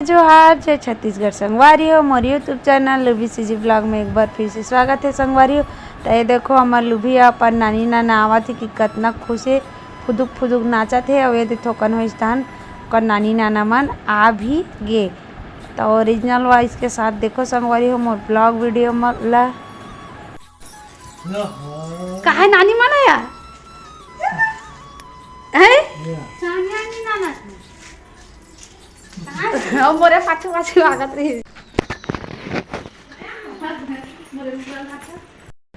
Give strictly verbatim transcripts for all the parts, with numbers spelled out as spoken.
जोहार, जय छत्तीसगढ़ संगवारी हो, मोर YouTube चैनल लुभी सीजी ब्लॉग में एक बार फिर से स्वागत है संगवारी हो। तो ये देखो, हमर लुभी अपन नानी नाना आवत है कि कतना खुश है, फुदुक फुदुक नाचत है। और ये दे थोकन हो स्थान ओकर नानी नाना मन आ भी गे। तो ओरिजिनल वॉइस के साथ देखो संगवारी हो मोर ब्लॉग वीडियो म ला। कहाँ है नानी मन आया है? सानिया नहीं नाना। अब मोरे पाछू पाछू आगत रही।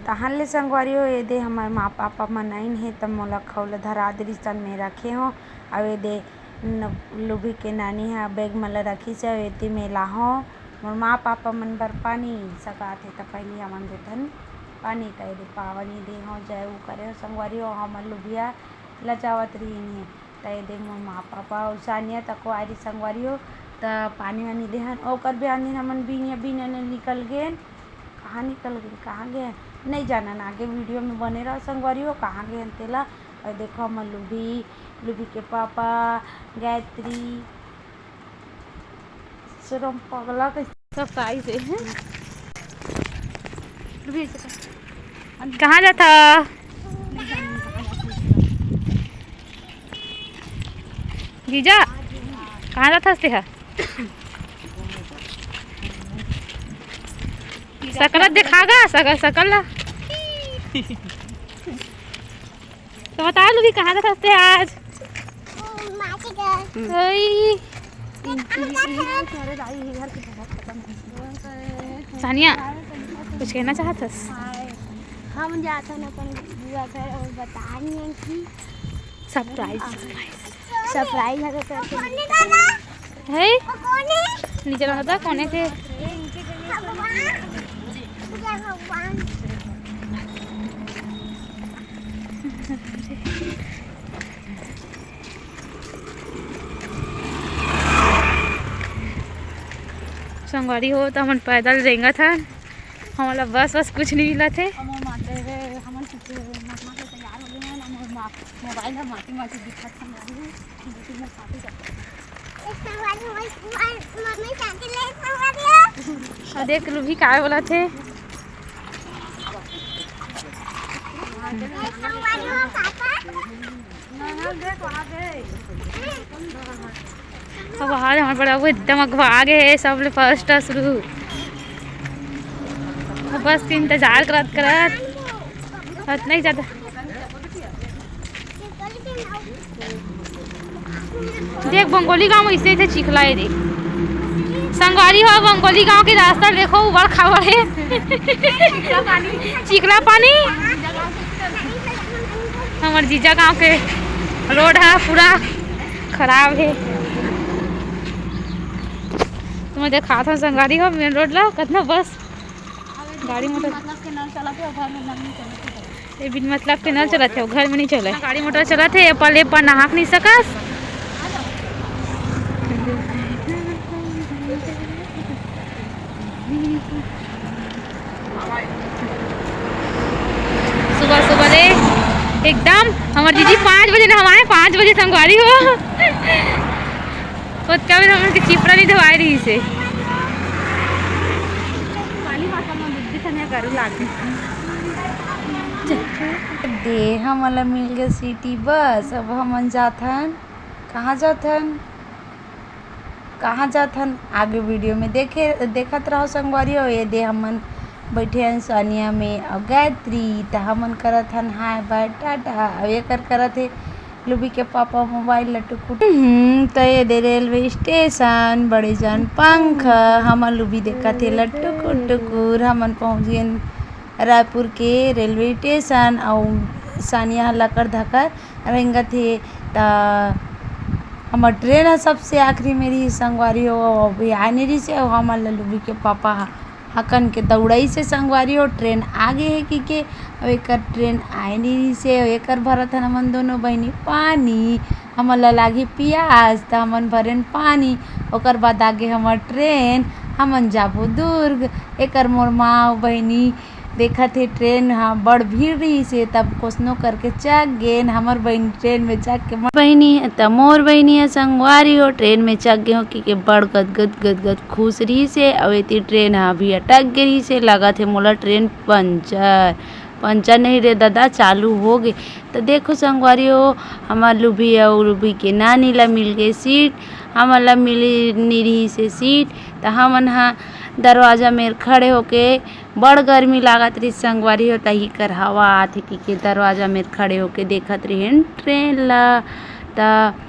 तहन ले संगवारी हो, एदे हमर माँ पापा मन आइन हे, त मोला खऊ ल धरा दे रिहिस, त मैं रखे हों। अउ एदे न-, लुभी के नानी ह बैग मन ल रखिस हे, अउ एती मैं लाहों मोर माँ पापा मन बर पानी। सकात हे, त पहिली हमन देथन पानी, त एदे पानी दे हों, जय ऊ करे हों संगवारी हो, हमर लुभिया लजावत रहिन हे। त एदे मोर माँ पापा अउ सानिया तको आए रही संगवारी हो, त पानी वानी देहन। ओकर बिहान दिन हमन बिनिया बिनिया ले निकल गेन। कहाँ निकल गेन, कहाँ गेन, नहीं जानन। आगे वीडियो में बने रहो संगवारी हो, कहाँ गेन तेला। अउ देखो हमर लुभी, लुभी के पापा, गायत्री, शरम पगला के सब काई से हैं। कहाँ जाथा? जीजा, कहाँ जाथस तेहा? सकल देखा गा, सकल, सकल ला। तो बता, लुभी, कहाँ जाथस तेहा आज? मासी घर। ओई। सानिया, कुछ कहना चाहत हस? हम जाथन अपन बुआ घर अउ बतानी है कि सरप्राइज, सरप्राइज। सरप्राइज है तो करके। है? नीचे रहता कोने के। भगवान। भगवान। संगवारी हो, त हमन पैदल रेंगत हन, हमन ला बस, बस कुछ नहीं मिलत हे। हमर माते रे, हमन पीछे मत, मत तैयार हो गए हैं, हमर मा-, मोबाइल ह माटी माटी दिखत हे, लेकिन मैं साथी करता हूँ। मम्मी साथी ले संगवारी हो। आ देख लुभी काय बोलत हे। अब आज हमर बड़ा वो एकदम अगवा आ गए है, सब ले फर्स्ट शुरू। अब बस के इंतजार करत करत उतना ही ज्यादा। देख, बंगोली गांव में इसे, इसे चिखला है, देख। संगवारी हो, बंगोली गांव के रास्ता देखो, उबड़ खाबड़ है। चिखला पानी। हमर जीजा गांव के रोड है, पूरा खराब है। तुम्हें देखात हूँ संगवारी हो, मेन रोड ला, कितना बस, गाड़ी मोटर। मतलब के नल चलत हे, घर में नल नहीं चलत हे। ये बिन मतलब के नल चलत हे, घर में नहीं चले। गाड़ी मोटर चलत हे, ये पल, ये पल नहाक नहीं सकस। सुबह सुबह ले एकदम हमर जीजी पाँच बजे नहवाए, पाँच बजे संगवारी हो। ओतका बेर हमन के चिपरा नहीं धोवाए रहिस हे। दे हमन ला मिल गे सिटी बस, अब हमन जाथन। कहाँ जाथन? कहाँ जाथन? आगे वीडियो में देखे, देखत रहो संगवारी हो। ये दे हमन बैठे हन सानिया में अउ गायत्री, त हमन करत हन हाय बाय टाटा। अउ एकर करत हे लुबी के पापा मोबाइल ल टुकुर। हम्म, त ये दे रेलवे स्टेशन, बड़े जान पंख, हमर लुबी देखत हे ल टुकुर टुकुर। हमन पहुँच गेन रायपुर के रेलवे स्टेशन, अउ सानिया ह लकर धकर रेंगत हे। त हमर ट्रेन ह सबसे आखिरी में रहिस संगवारी हो, अभी आए नहीं रहिस हे, अउ हमन ल लुबी के पापा ह हकन के दौड़ाइस हे संगवारी हो, ट्रेन आ गे हे कहिके। अउ एकर ट्रेन आए नहीं रहिस हे, अउ एकर भरत हन हमन दोनों बहिनी पानी, हमन ल लागी पियास, त हमन भरेन पानी। ओकर बाद आगे हमर ट्रेन, हमन जाबो दुर्ग। एकर मोर माँ अउ बहिनी देखत हे ट्रेन ह बड़ भीड़ रहिस हे, तब कोसनो करके चघ गेन। हमर बहिनी ट्रेन में चघ के, बहिनी त मोर बहिनी ह संगवारी हो, ट्रेन में चघ गे हो कि के बड़ गदगद गदगद खुश रहिस हे। अउ एती ट्रेन ह अभी अटक गे रहिस हे, लगत हे मोला ट्रेन पंचर, पंचर नहीं रे ददा, चालू हो गे। त देखो संगवारी हो, हमर लुभी अउ लुभी के नानी ला मिल गे सीट, हमन ला मिली नी रहिस हे सीट। त हमन ह दरवाजा मेर खड़े होके बड़ गर्मी लागत रहिस संगवारी हो, तही कर हवा आत हे कि के दरवाजा मेर खड़े होके देखत रहेन ट्रेन ला। त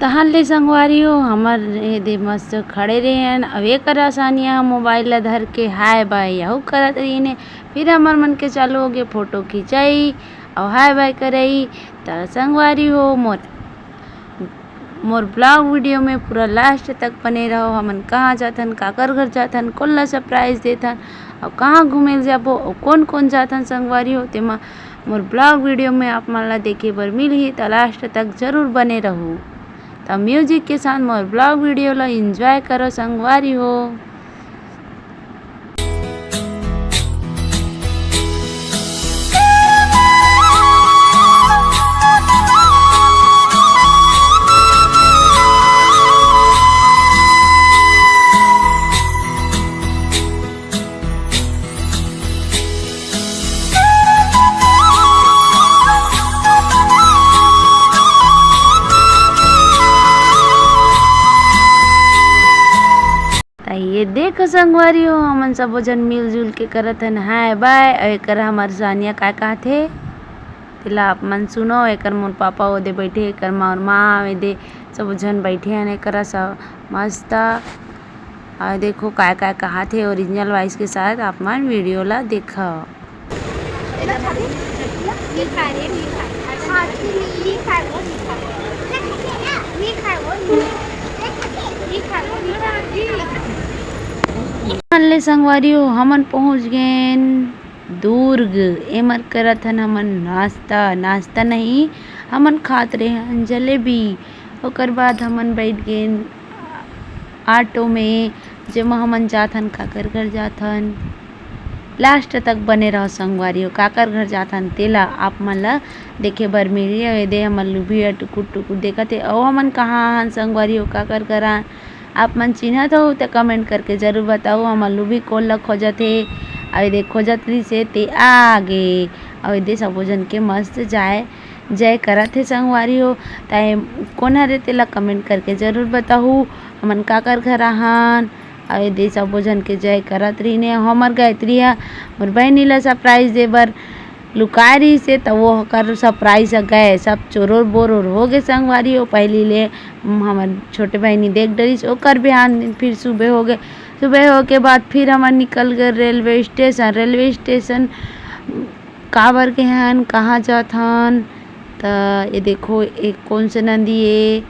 तहन ले संगवारी हो, हमर एदे मस्त खड़े रहेन। अब एकर सानिया ह मोबाइल ला धर के हाय बाय यहू करत रहिन हे। फिर हमर मन के चालू हो गे फोटो खिंचाई अउ हाय बाय करई। त संगवारी हो, मोर मोर ब्लॉग वीडियो में पूरा लास्ट तक बने रहो। हमन कहाँ जाथन, काकर घर जाथन, कोन ला सरप्राइज देथन, अउ कहाँ घूमे ल जाबो, अउ कोन कोन जाथन संगवारी हो, तेमा मोर ब्लॉग वीडियो में आप मन ला देखे बर मिलही। त लास्ट तक जरूर बने रहू। त म्यूजिक के साथ मोर ब्लॉग वीडियो ला एंजॉय करो संगवारी हो। त ये देखो संगवारी हो, हमन सबो झन मिलजुल के करत हन हाय बाय। अउ एकर हमर सानिया काय कहत हे, तेला आप मन सुनो। एकर मोर पापा ओदे बइठे, एकर मोर माँ एदे, सबो झन बइठे हन एकरा स-, मस्त। अउ देखो काय काय कहत हे, ओरिजिनल वॉइस के साथ आप मन वीडियो ला देखव। मान ले संगवारी हो, हमन पहुँच गेन दुर्ग। एमर करत हन हमन नाश्ता, नाश्ता नहीं, हमन खात रहे हन जलेबी। ओकर बाद हमन बैठ गेन ऑटो में, जेमा हमन जाथन, काकर घर जाथन। लास्ट तक बने रहो संगवारी हो, काकर घर जाथन, तेला आप मन ला देखे बर मिलही। अउ एदे हमर लुभी ह टुकुर टुकुर देखत हे, अउ हमन कहाँ हन संगवारी हो, काकर घर हन, आप मन चिन्हत हो त कमेंट करके जरूर बताओ। हमर लुभी कोन ला खोजत हे, अउ एदे खोजत रहिस हे, ते आ गे। अउ एदे सबो झन के मस्त जाय जय करत हे संगवारी हो, ताए कोन हरे तेला कमेंट करके जरूर बताहू। हमन काकर घर आहन, अउ एदे सबो झन के जय करत रहिने। हमर गायत्री ह मोर बहिनी ला सरप्राइज दे बर लुकाए रहिस हे, त वो ओकर सरप्राइज ह गए, सब चोरोर बोरोर हो गे संगवारी हो। पहिली ले हमर छोटे बहिनी देख डरिस, ओकर बिहान दिन फिर सुबह हो गे। सुबह हो के बाद फिर हमन निकल गए रेलवे स्टेशन। रेलवे स्टेशन काबर गे हन, कहाँ जात हन? त ये देखो, एक कोन से नदी ए,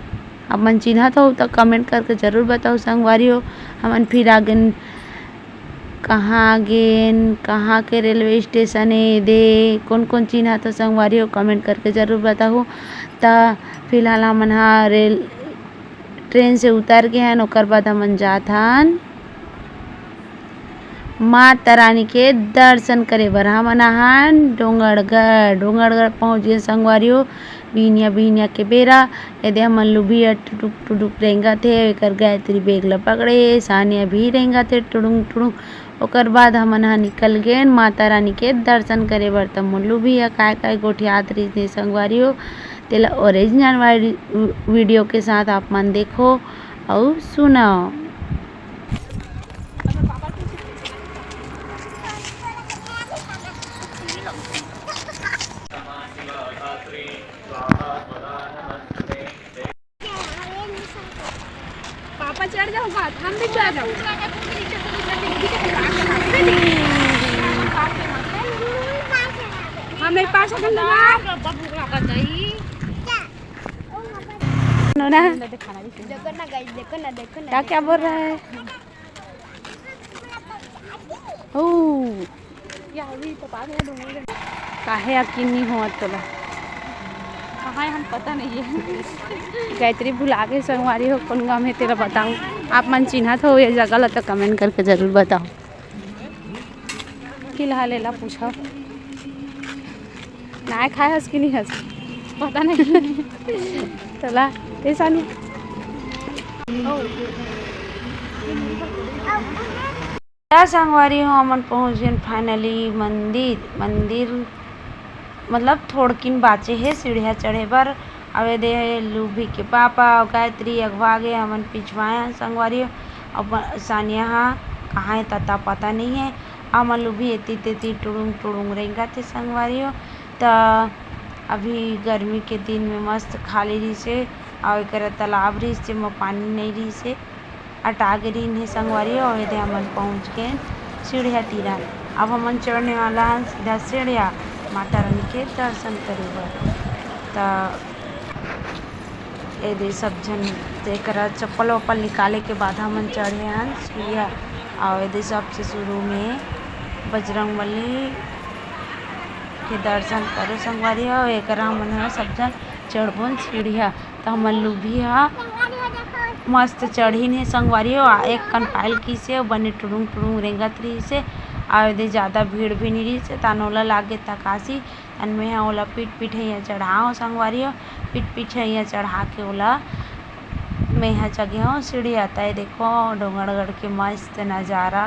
आप मन चिन्हत हो त कमेंट करके जरूर बताओ संगवारी हो। हमन फिर आ गेन, कहाँ आ गेन, कहाँ के रेलवे स्टेशन ए दे, कोन कोन चिन्हत हो संगवारी हो, कमेंट करके जरूर बताहू। त फिलहाल हमन ह रेल, ट्रेन से उतर गे हन, ओकर बाद हमन जात हन माता रानी के दर्शन करे बर। हमन आहन डोंगरगढ़। डोंगरगढ़ पहुँच गेन संगवारी हो, बिहनिया बिहनिया के बेरा। एदे हमन लुभी ह टुडुक टुडुक रेंगत हे, एकर गायत्री बैग ल पकड़े हे, सानिया भी रेंगत हे टुडुंग टुडुंग। ओकर बाद हमन ह निकल गेन माता रानी के दर्शन करे बर। त मोर लुभी ह काय काय गोठियात रहिस हे संगवारी हो, तेला ओरिजिनल वाली वीडियो के साथ आप मन देखो अउ सुनो। पापा चढ़ जाओ, बात हम भी चढ़ जाओ। हम नहीं पास, हम ना। नोना। देखो ना guys, देखो ना, देखो ना, क्या, क्या बोल रहा है? ओ। काहे यकीन नहीं होवत तोला? कहाँ है, हम पता नहीं है। गायत्री भुला के संगवारी हो, कौन गाँव में तेरा बताओ। आप मन चिन्हत हो ये जगह ला तो कमेंट करके जरूर बताओ। फिलहाल एला पूछो। काय खाए हस कि नहीं हस, पता नहीं। चला, कैसा नहीं। त संगवारी हो, हमन पहुँच गेन finally मंदिर। मंदिर मतलब थोड़किन बाचे हे सीढ़िया चढ़े बर। अउ एदे लूभी के पापा अउ गायत्री अगवा गे, हमन पिछवाए हन संगवारी हो। अब सानिया हा कहाँ हे, तता पता नहीं है। हमन लूभी एती तेती टुड़ुंग टुड़ुंग रेंगत हे संगवारी हो। त अभी गर्मी के दिन में मस्त खाली रहिसे, अउ एकरा तालाब रहिसे, जेमा पानी नइ रहिसे, अटा गे रहिन हे संगवारी हो। अउ एदे हमन पहुँच गेन सीढ़िया तीरा। अब हमन चढ़ने वाला हन सीधा सीढ़िया माता रानी के दर्शन करे बर। त एदे सब झन तेकरा चप्पल वप्पल निकाले के बाद हमन चढ़े हन सीढ़िया। अउ एदे सबसे शुरू में बजरंग बली के दर्शन करो संगवारी हो। एकरा हमन ह सब झन चढ़बोन सीढ़िया। त हमर लूभी ह मस्त चढ़िन हे संगवारी हो। एक कन पायल किसे अउ बने टुड़ुंग टुड़ुंग रेंगत रहिसे। अउ एदे जादा भीड़ भी नइ रहिसे, तन ओला लागे तकासी। तन में ह ओला पीट पीट हैया चढ़ाओ संगवारी हो। पीट पीट हैया चढ़ा के ओला मेहा चघे हो सीढ़िया। त ए देखो डोंगरगढ़ के मस्त नजारा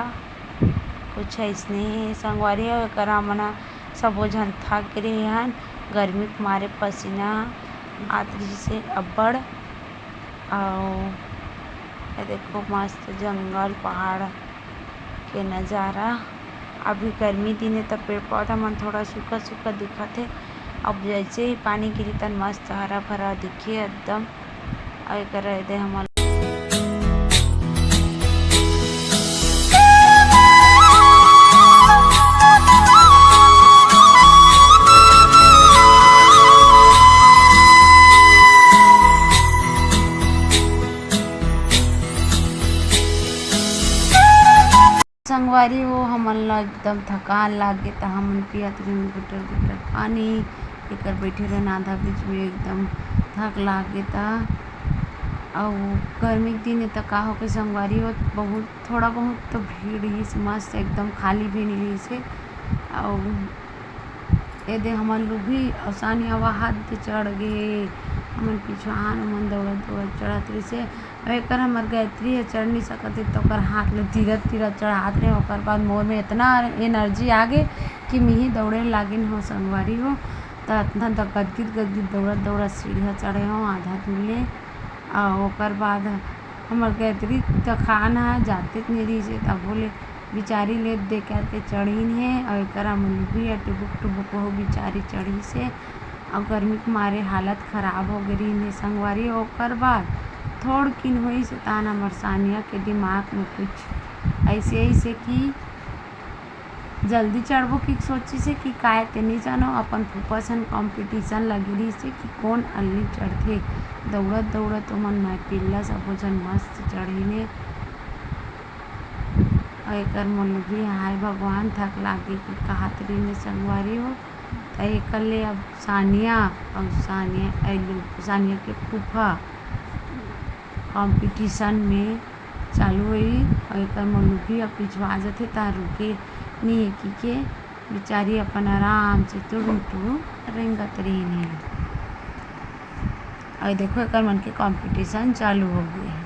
कुछ अइसने हे संगवारी हो। एकरा हमन ह सबो झन थक गे रहे हन, गर्मी के मारे पसीना आत रहिसे अब्बड़। अउ ए देखो मस्त जंगल पहाड़ के नजारा। अभी गर्मी दिन हे त पेड़ पौधा मन थोड़ा सूखा सूखा दिखत हे। अब जैसे ही पानी गिरी तन मस्त हरा भरा दिखे एकदम। अउ एकर एदे हमन संगवारी हो, हमन ला एकदम थकान लाग गे, त हमन पियत रहेन गुटर गुटर पानी। एकर बैठे रहेन आधा बीच में, एकदम थक लाग गे। त अउ गर्मी के दिन हे, त का होके संगवारी हो, बहुत थोड़ा बहुत तो भीड़ रहिस, मस्त एकदम खाली भी नहीं रहिस हे। अउ एदे हमन लूभी अउ सानिया वहाद के चढ़ गे। हमन पिछवाहन, हमन दौड़त दौड़त चढ़त रहिसे। अउ एकर हमर गायत्री ह चढ़ नहीं सकत हे, त ओकर हाथ ले तीरत तीरत चढ़ात रहे। ओकर बाद मोर में इतना एनर्जी आ गे कि मिही दौड़े लागिन हो संगवारी हो। त अतना त गदगिद गदगिद दौड़त दौड़त सीढ़िया चढ़े हो आधा दूर ले। अउ ओकर बाद हमर गायत्री त खान ह जाते नहीं रहिसे, तभो ले बिचारी ले दे करके चढ़िन हे। अउ एकर हमर लूभी ह टुबुक टुबुक हो बिचारी चढ़िस हे। अउ गर्मी के मारे हालत खराब हो गे रहिन हे संगवारी। ओकर बाद थोड़किन होइस हे, तान हमर सानिया के दिमाग में कुछ ऐसे ऐसे कि जल्दी चढ़बो कि सोचिस हे कि काय ते नहीं जानो, अपन फूफा सन कॉम्पिटिशन लगे रहिस हे कि कोन अल्ली चढ़थे। दौड़त दौड़त ओमन माय पिल्ला सबो झन मस्त चढ़िन हे। अउ एकर मोर लूभी हाय भगवान थक लागे कि कहत रहिन हे संगवारी हो। त एकर ले अब सानिया अउ सानिया, ए, लू-, सानिया के फूफा कॉम्पिटिशन में चालू होही। अउ एकर मोर लूभी अब पिछवा जथे, त रुके नहीं हे कि के बिचारी अपन आराम से टुड़ुम टुड़ुम रेंगत रहिन हे। अउ देखो, एकर मन के कॉम्पिटिशन चालू हो गे हे।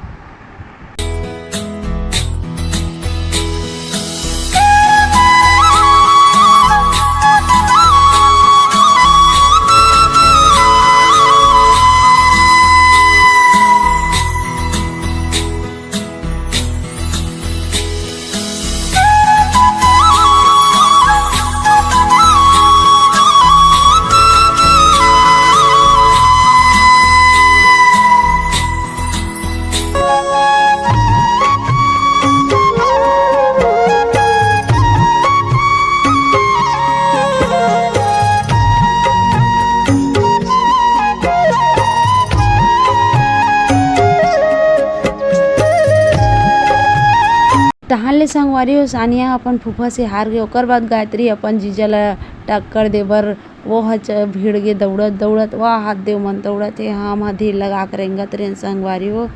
तहां ले संगवारी हो, सानिया अपन फूफा से हार गे। ओकर बाद गायत्री अपन जीजा ला टक्कर दे बर वो ह च-, भिड़ गे दौड़त दौड़त, वाह, हाथ देव मन दौड़त हे, हम ह धीर लगा के रेंगत रेन संगवारी हो।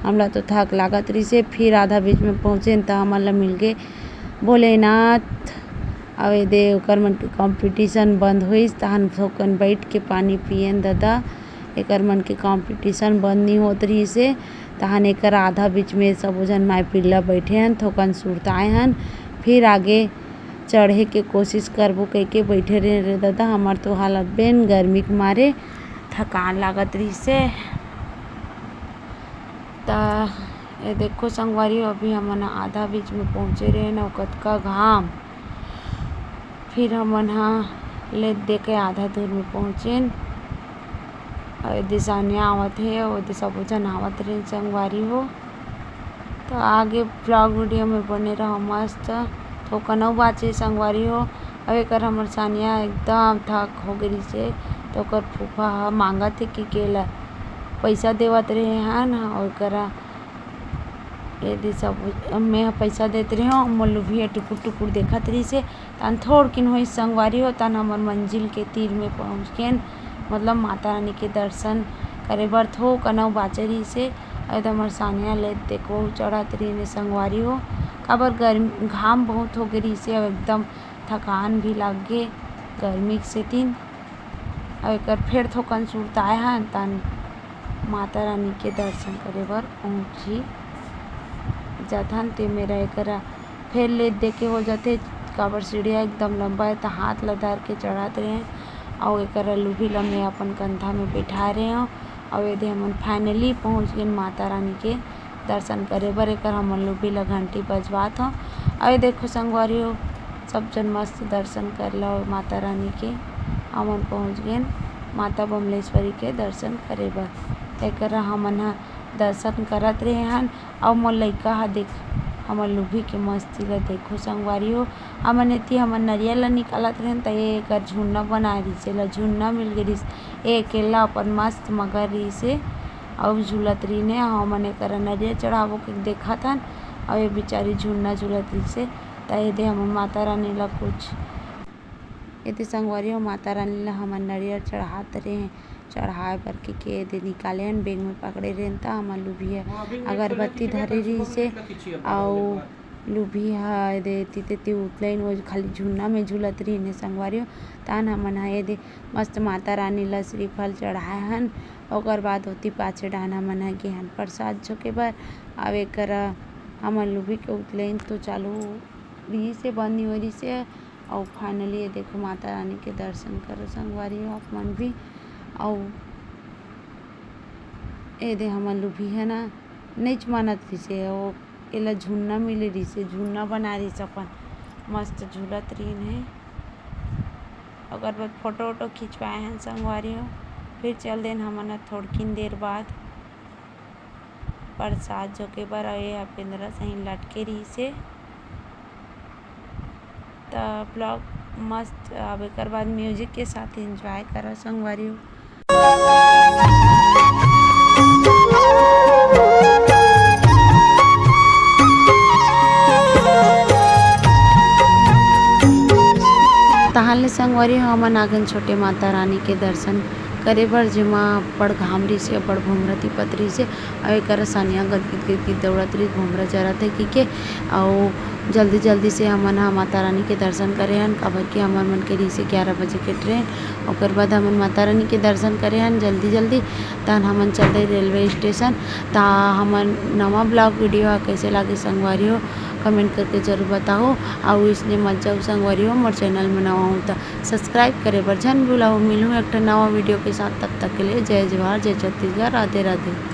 हमला तो थक लागत रहिसे, फिर आधा बीच में पहुँचेन त हमन ला मिल गे भोलेनाथ। अउ एदे ओकर मन के competition बंद होइस, तहन थोकन बइठ के पानी पियेन ददा। एकर मन के competition बंद नइ होत रहिस हे, तहन एकर आधा बीच में सबो झन माई पिल्ला बइठे हन, थोकन सुरताए हन, फिर आगे चढ़े के कोशिश करबो कहिके बइठे रहे रे ददा। हमर तो हालत बेन गर्मी के मारे थकान लागत रहिस हे। त ये देखो संगवारी हो, अभी हमन आधा बीच में पहुँचे रहे न, कतका घाम। फिर हमन ह लेत दे के आधा दूर में पहुँचेन। अउ एदे सानिया आवत हे, ओदे सबो झन आवत रहे संगवारी हो। तो आगे vlog video में बने रहो मस्त। थोकन अउ बाचे संगवारी हो। अब एकर हमर सानिया एकदम थक हो गे रहिसे, तो ओकर फूफा ह मांगत हे कि केला पैसा देवत रहे हन, अउ एकरा एदे सब मैं ह पैसा देत रहे हूँ, मोर लुभी ह टुकुर टुकुर देखत रहिसे। तन थोड़किन होइस संगवारी हो, तन हमर मंजिल के तीर में पहुँच गेन, मतलब माता रानी के दर्शन करे बर थोकन अउ बाचे रहिसे। अउ एदे हमर सानिया ले देखो चढ़त रहिन संगवारी हो, काबर गर्मी घाम बहुत हो गे रहिसे, अउ एकदम थकान भी लाग गे गर्मी के सेतिन। अउ एकर फेर थोकन सुरताए हन, तन माता रानी के दर्शन करे बर पहुँची जाथन। ते मेरा एकरा फेर लेत दे के हो जाथे, काबर सीढ़िया एकदम लंबा हे, त हाथ ला धर के चढ़त रहे। अउ एकरा लुभी ला मैं अपन कंधा में बैठाए रहे हूँ। अउ एदे हमन finally पहुँच गेन माता रानी के दर्शन करे बर। एकर हमन लुभी ला घंटी बजवात हौं। अउ ये देखो संगवारी हो, सब जन मस्त दर्शन कर लो माता रानी के। हमन पहुँच गेन माता बमलेश्वरी के दर्शन करे बर। तेकर हमन ह दर्शन करत रहे हन। अउ मोर लइका ह देख, हमर लुभी के मस्ती ला देखो संगवारी हो। हमन एती हमन नरियर ला निकालत रहेन, त ये एकर झुन्ना बनाए रहिस, एला झुन्ना मिल गे रहिस। ये अकेल्ला अपन मस्त मगन रहिस हे, अउ झूलत रहिन हे। हमन एकर नरियर चढ़ाबो के देखत हन, अउ ये बिचारी झुन्ना झूलत रहिस हे। त एदे हमन माता रानी ला कुछ, एदे संगवारी हो, माता रानी ला हमन नरियर चढ़ात रहेन। चढ़ाए बर के, के दे निकाले हन, बेंग में पकड़े रहेन, त हमर लुभी ह अगरबत्ती धरे रहिस हे, अउ लुभी ह एदे एती तेती उतलेन, वो खाली झुन्ना में झूलत रहिन हे संगवारी हो। तहन हमन ह एदे मस्त माता रानी ला श्रीफल चढ़ाए हन, ओकर बाद ओती पाछे डाहन हमन ह गे हन प्रसाद झोंके बर। अब एकर हमर लुभी के उतलेन तो चालू रहिस हे, बंद नइ होए रहिस हे। अउ finally ये देखो माता रानी के दर्शन करो संगवारी हो आप मन भी। अउ एदे हमर लुभी हे ना, नइच मानत रहिस हे, ओ एला झुन्ना मिले रहिस हे, झुन्ना बनाए रहिस अपन, मस्त झूलत रहिन हे। ओकर बाद फोटो वोटो खिंचवाए हन संगवारी हो। फिर चल देन हमन ह थोड़किन देर बाद प्रसाद झोंके बर, अउ ये ह पेंदरा सही लटके रहिस हे। त vlog मस्त, अब एकर बाद music के साथ enjoy करो संगवारी हो। तहान ले संगवारी हो, हमन आगन छोटे माता रानी के दर्शन करे बर, जेमा अब्बड़ घाम रहिस हे, अब्बड़ भोंभरा तिपत रहिस हे, अउ एकर सानिया गदगिद गदगिद दौड़त रहिस, भोंभरा चरत हे कहिके। अउ जल्दी जल्दी से हमन ह माता रानी के दर्शन करे हन, काबर कि हमर मन के रहिस हे ग्यारह बजे के train। ओकर बाद हमन माता रानी के दर्शन करे हन जल्दी जल्दी, तहन हमन चल दे railway station। त हमर नवा vlog video ह कइसे लागे संगवारी हो, comment करके जरूर बताओ। अउ इसने मत जाओ संगवारी हो, मोर channel में नवा हो त subscribe करे बर झन भुलाओ। मिलहूँ एक ठन नवा video के साथ, तब तक के लिए जय जोहार, जय छत्तीसगढ़, राधे राधे।